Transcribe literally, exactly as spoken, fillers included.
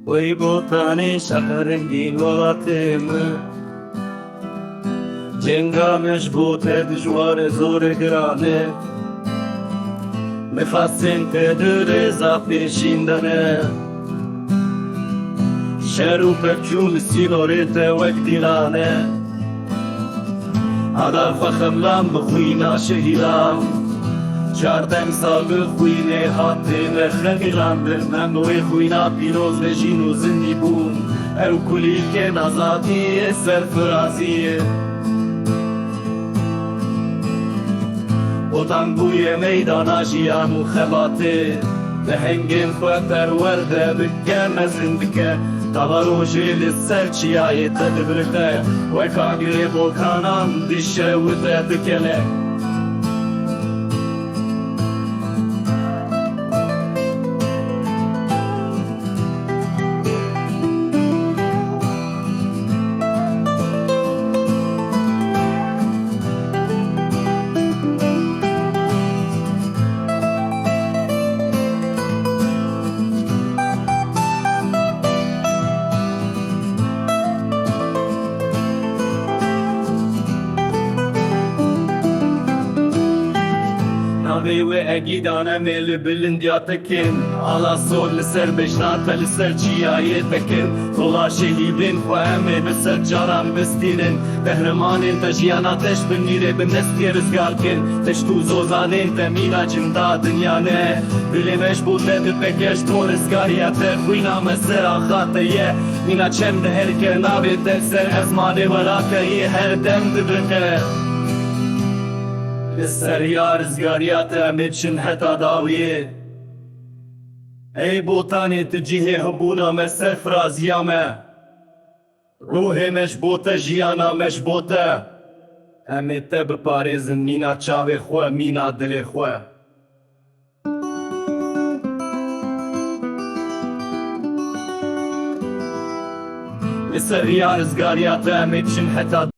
Wey Botanê şehrengî welatê min. Cenga me ji bo te dijwar e, zor e, giran e. Nifasên te di rêza pêşîn de ne. Şer û pevçûn li sînorê te wek dîlan e. Ada xwe xemlan bi xwîna şehîdan. Çardeh sal bi xwînê hatine xemilandin. Em bi wê xwîna pîroz vejîn û zindî bûn. Ew kulîlkên azadiyê, serfiraziyê. Botan bûye meydana jiyan û xebatê. Lehengên xwe perwerde bike, mezin bike. Tava rojê li ser çiyayê te dibiriqe. Wek agirê bokanan dişewite dikele. Navê wê egîdan em ê li bilindiya te kên. Ala sor li ser bejna te, li ser çiyayê te kên. Tola şehîdên xwe em ê bi sed caran bistînin. Qehremanên te jiyana te ji bin nîrê bi nestiyê rizgar kên. Teşt û zozanên te mîna cem da dinya ne. Dilê me ji bo te dipeke, ji bo rizgariya te xwîna me ser axa te ye. Mîna çem diherike navê te ser ezmanê welatê yê her dem dibiriqe. Li ser ya rizgariya te em ê biçin heta dawiyê. Ey Botanê, tu cihê hebûna me, serfiraziya me. Ruhê me ji bo te, jiyana me ji bo te. Em ê te biparêzin, mîna çavê xwe, mîna dilê xwe. Li ser riya rizgariya te em ê biçin heta